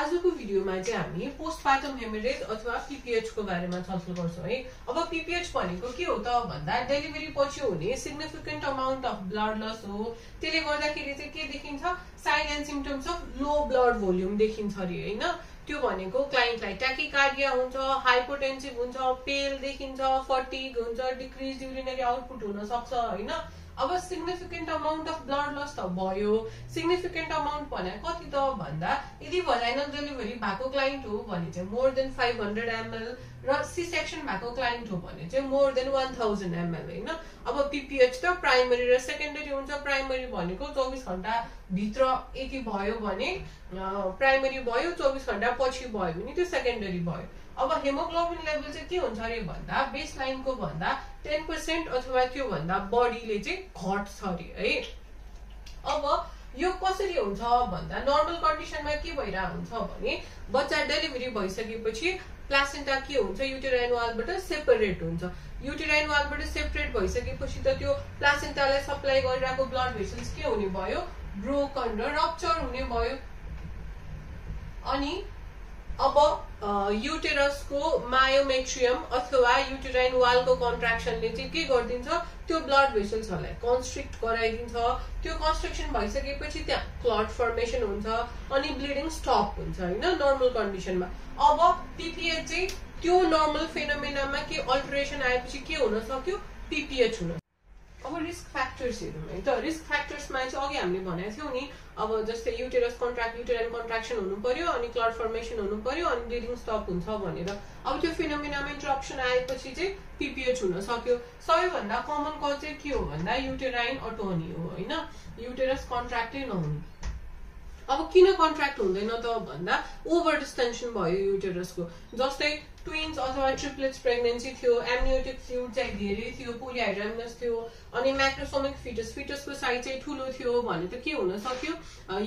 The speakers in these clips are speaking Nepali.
आजको भिडियोमा चाहिँ हामी पोस्टपार्टम हेमरेज अथवा पीपीएच को बारेमा छलफल गर्छौं है। अब पीपीएच भनेको के हो त भन्दा डेलिभरी पछि हुने significant amount of blood loss हो। त्यसले गर्दाखेरि चाहिँ के देखिन्छ, sign and symptoms of low blood volume देखिन्छ अरे हैन। त्यो भनेको क्लाइन्टलाई ट्याकिकार्डिया हुन्छ, हाइपोटेन्सिभ हुन्छ, पेल देखिन्छ, फटिग हुन्छ, डिक्रिज युरिनरी आउटपुट हुन सक्छ हैन। अब significant amount of blood loss त भयो। सिग्निफिकेन्ट अमाउन्ट भने कति त भन्दा यदि भजाइनल डेलिभरी भएको क्लाइन्ट हो भने चाहिँ मोर देन 500 ml र सी सेक्सन भएको क्लाइन्ट हो भने चाहिँ मोर देन 1000 ml हैन। अब पीपीएच त प्राइमरी र सेकेन्डरी हुन्छ। प्राइमरी भनेको 24 घण्टा भित्र यति भयो भने प्राइमरी भयो, 24 घण्टा पछि भयो भने त्यो सेकेन्डरी भयो। अब हेमोग्लोबिन लेभल चाहिँ के हुन्छ अरे भन्दा बेस लाइनको भन्दा 10% अथवा त्यो भन्दा बढीले चाहिँ घट्छ अरे है। अब यो कसरी हुन्छ भन्दा नर्मल कन्डिसनमा के भइरहेको हुन्छ भने बच्चा डेलिभरी भइसकेपछि प्लासेन्टा के हुन्छ, युटेराइन वालबाट सेपरेट हुन्छ। युटेराइन वालबाट सेपरेट भइसकेपछि त त्यो प्लासेन्टालाई सप्लाई गरिरहेको ब्लड भेसल्स के हुने भयो, ब्रोकन र रप्चर हुने भयो। अनि अब युटेरसको मायोमेट्रियम अथवा युटेराइन वालको कन्ट्राक्सनले चाहिँ के गरिदिन्छ, त्यो ब्लड भेसल्सहरूलाई कन्स्ट्रिक्ट गराइदिन्छ। त्यो कन्स्ट्रक्सन भइसकेपछि त्यहाँ क्लट फर्मेसन हुन्छ अनि ब्लिडिङ स्टप हुन्छ हैन नर्मल कन्डिसनमा। अब पीपीएच चाहिँ त्यो नर्मल फेनोमेनामा के अल्टरेसन आएपछि के हुन सक्यो, पीपीएच हुन। अब रिस्क फ्याक्टर्स हेरौँ है त। रिस्क फ्याक्टर्समा चाहिँ अघि हामीले भनेको थियौँ नि, अब जस्तै युटेराइन कन्ट्राक्सन हुनु पर्यो, अनि क्लट फर्मेसन हुनु पर्यो, अनि ब्लिडिङ स्टप हुन्छ भनेर। अब त्यो फेनोमेनामा इन्टरप्सन आएपछि चाहिँ पीपीएच हुन सक्यो। सबैभन्दा कमन कज चाहिँ के हो भन्दा युटेराइन अटोनी हो हैन, युटेरस कन्ट्राक्टै नहुने। अब किन कन्ट्राक्ट हुँदैन त भन्दा ओभर डिस्टेन्सन भयो युटेरसको। जस्तै ट्विन्स अथवा ट्रिप्लेट्स प्रेग्नेन्सी थियो, एमनियोटिक फ्लुइड चाहिँ धेरै थियो, पोलिहाइड्रामिनस थियो, अनि म्याक्रोसोमिक फिटसको साइज चाहिँ ठुलो थियो भने त के हुन सक्यो,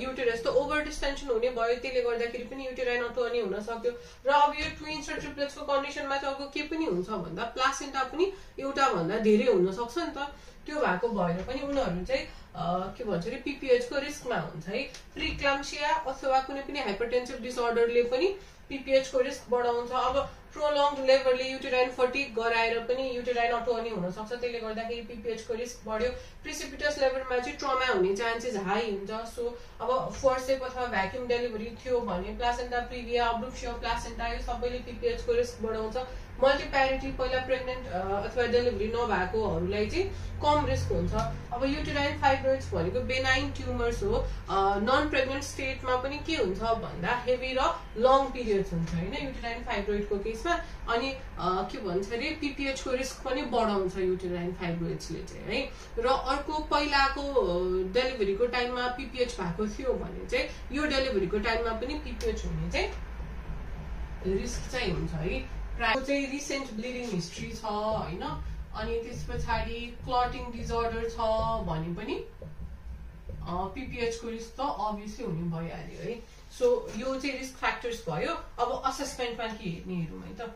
युटेरस त ओभर डिस्टेन्सन हुने भयो। त्यसले गर्दाखेरि पनि युटेराइन अटोनी हुन सक्यो। र अब यो ट्विन्स र ट्रिप्लेट्सको कन्डिसनमा चाहिँ अर्को के पनि हुन्छ भन्दा प्लासेन्टा पनि एउटा भन्दा धेरै हुन सक्छ नि त। त्यो भएको भएर पनि उनीहरू चाहिँ के भन्छ अरे पीपीएच को रिस्कमा हुन्छ है। प्रिक्लाम्सिया अथवा कुनै पनि हाइपरटेन्सिभ डिसअर्डरले पनि पीपीएच को रिस्क बढाउँछ। अब प्रोलङ्ड लेभरले युटेराइन फटिग गराएर पनि युटेराइन अटोनी हुन सक्छ। त्यसले गर्दाखेरि पीपीएच को रिस्क बढ्यो। प्रिसिपिटस लेभरमा चाहिँ ट्रमा हुने चान्सेस हाई हुन्छ। सो अब फोर्सेप अथवा भ्याक्युम डेलिभरी थियो भने प्लासेन्टा प्रिभिया, अब्रुप्सिया प्लासेन्टा यो सबैले पीपीएच को रिस्क बढाउँछ। मल्टिप्यारिटी पहिला प्रेग्नेन्ट अथवा डेलिभरी नभएकोहरूलाई चाहिँ कम रिस्क हुन्छ। अब युटेराइन फाइब्रोइड्स भनेको बेनाइन ट्युमर्स हो। नन प्रेग्नेन्ट स्टेटमा पनि के हुन्छ भन्दा हेभी र लङ पिरियड्स हुन्छ हैन युटेराइन फाइब्रोइडको केसमा। अनि के भन्छ अरे पीपीएच को रिस्क पनि बढाउँछ युटेराइन फाइब्रोइड्सले चाहिँ है। र अर्को पहिलाको डेलिभरीको टाइममा पीपीएच भएको थियो भने चाहिँ यो डेलिभरीको टाइममा पनि पीपीएच हुने चाहिँ रिस्क चाहिँ हुन्छ है। चाहिँ रिसेन्ट ब्लिडिङ हिस्ट्री छ हैन, अनि त्यस पछाडि क्लटिङ डिजअर्डर छ भने पनि पीपीएच को रिस्क त अभियसली हुने भइहाल्यो है। सो यो चाहिँ रिस्क फ्याक्टर्स भयो। अब असेसमेन्टमा के हेर्ने हेरौँ है त।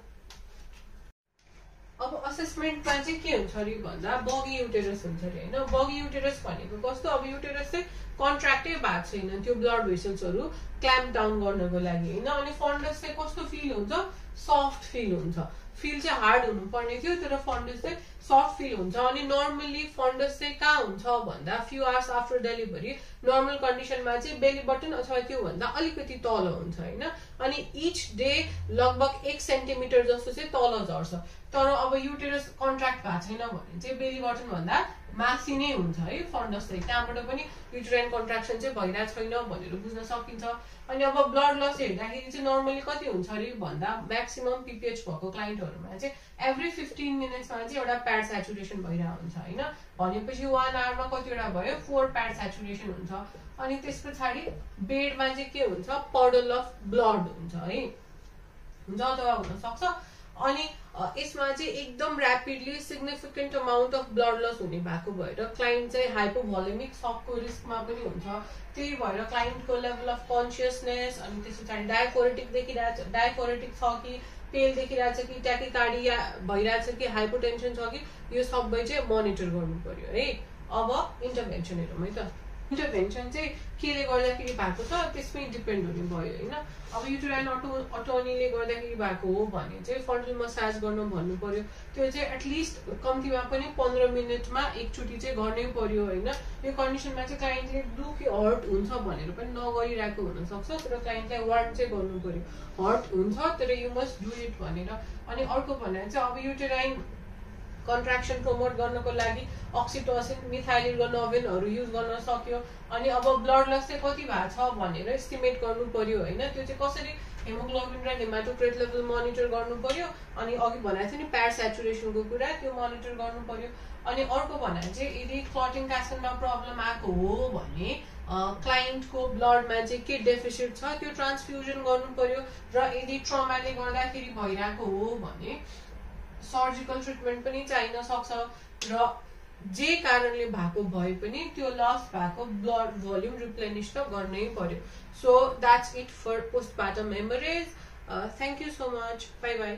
अब असेसमेन्टमा चाहिँ के हुन्छ अरे भन्दा बगी युटेरस हुन्छ अरे हैन। बगी युटेरस भनेको कस्तो, अब युटेरस चाहिँ कन्ट्राक्टै भएको छैन त्यो ब्लड भेसल्सहरू क्ल्याम्प डाउन गर्नको लागि हैन। अनि फन्डस चाहिँ कस्तो फिल हुन्छ, सफ्ट फिल हुन्छ। फिल चाहिँ हार्ड हुनुपर्ने थियो तर फन्डस चाहिँ सफ्ट फिल हुन्छ। अनि नर्मली फन्डस चाहिँ कहाँ हुन्छ भन्दा few hours after delivery normal कन्डिसनमा चाहिँ बेली बटन अथवा त्यो भन्दा अलिकति तल हुन्छ हैन। अनि इच डे लगभग 1 सेन्टिमिटर जस्तो चाहिँ तल झर्छ। तर अब युटेरस कन्ट्राक्ट भएको छैन भने चाहिँ बेली बटन भन्दा माथि नै हुन्छ है फन्डस चाहिँ। त्यहाँबाट पनि युटेराइन कन्ट्राक्सन चाहिँ भइरहेको छैन भनेर बुझ्न सकिन्छ। अनि अब ब्लड लस हेर्दाखेरि चाहिँ नर्मली कति हुन्छ अरे भन्दा म्याक्सिमम पीपीएच भएको क्लाइन्टहरूमा चाहिँ एभ्री 15 मिनट्समा चाहिँ एउटा प्याड सेचुरेसन भइरहेको हुन्छ हैन। भनेपछि 1 आवरमा कतिवटा भयो, 4 प्याड सेचुरेसन हुन्छ। अनि त्यस पछाडि बेडमा चाहिँ के हुन्छ, पडल अफ ब्लड हुन्छ है, हुन्छ अथवा हुन सक्छ। अनि यसमा चाहिँ एकदम rapidly significant amount of blood loss हुने भएको भएर क्लाइन्ट चाहिँ हाइपोभोलेमिक सकको रिस्कमा पनि हुन्छ। त्यही भएर क्लाइन्टको लेभल अफ कन्सियसनेस, अनि त्यस पछाडि डायफोरेटिक छ कि, पेल देखिरहेछ कि, ट्याकिकार्डिया भइरहेछ कि, हाइपोटेन्सन छ कि, यो सबै चाहिँ मोनिटर गर्नु पर्यो है। अब इन्टरभेन्सन हेरौँ है त। इन्टरभेन्सन चाहिँ केले गर्दाखेरि भएको छ त्यसमै डिपेन्ड हुने भयो होइन। अब युटेराइन अटोनीले गर्दाखेरि भएको हो भने चाहिँ फ्रन्टल मसाज गर्नु भन्नु पर्यो। त्यो चाहिँ एटलिस्ट कम्तीमा पनि 15 मिनटमा एकचोटि चाहिँ गर्नै पर्यो होइन। यो कन्डिसनमा चाहिँ क्लाइन्टले दुखी हर्ट हुन्छ भनेर पनि नगरिरहेको हुनसक्छ, तर क्लाइन्टलाई वार्न चाहिँ गर्नु पर्यो हर्ट हुन्छ तर यु मस्ट डु इट भनेर। अनि अर्को भनेर चाहिँ अब युटेराइन कन्ट्राक्सन प्रमोट गर्नको लागि अक्सिटोसिन मिथाइलिन युज गर्न सक्यो। अनि अब ब्लड लस चाहिँ कति भएको छ भनेर एस्टिमेट गर्नु पर्यो होइन। त्यो चाहिँ कसरी हेमोग्लोबिन र हेमाटोक्रेट लेभल मोनिटर गर्नु पर्यो। अनि अघि भनेको थियो नि प्याड सेचुरेसनको कुरा, त्यो मोनिटर गर्नु पर्यो। अनि अर्को भनेर चाहिँ यदि क्लटिङ क्यासनमा प्रब्लम आएको हो भने क्लाइन्टको ब्लडमा चाहिँ के डेफिसिट छ त्यो ट्रान्सफ्युजन गर्नु पर्यो। र यदि ट्रमाले गर्दाखेरि भइरहेको हो भने सर्जिकल ट्रिटमेन्ट पनि चाहिन सक्छ। र जे कारणले भएको भए पनि त्यो लस भएको ब्लड भोल्युम रिप्लेनिश त गर्नै पर्यो। So that's it for postpartum haemorrhage. Thank you so much, bye by.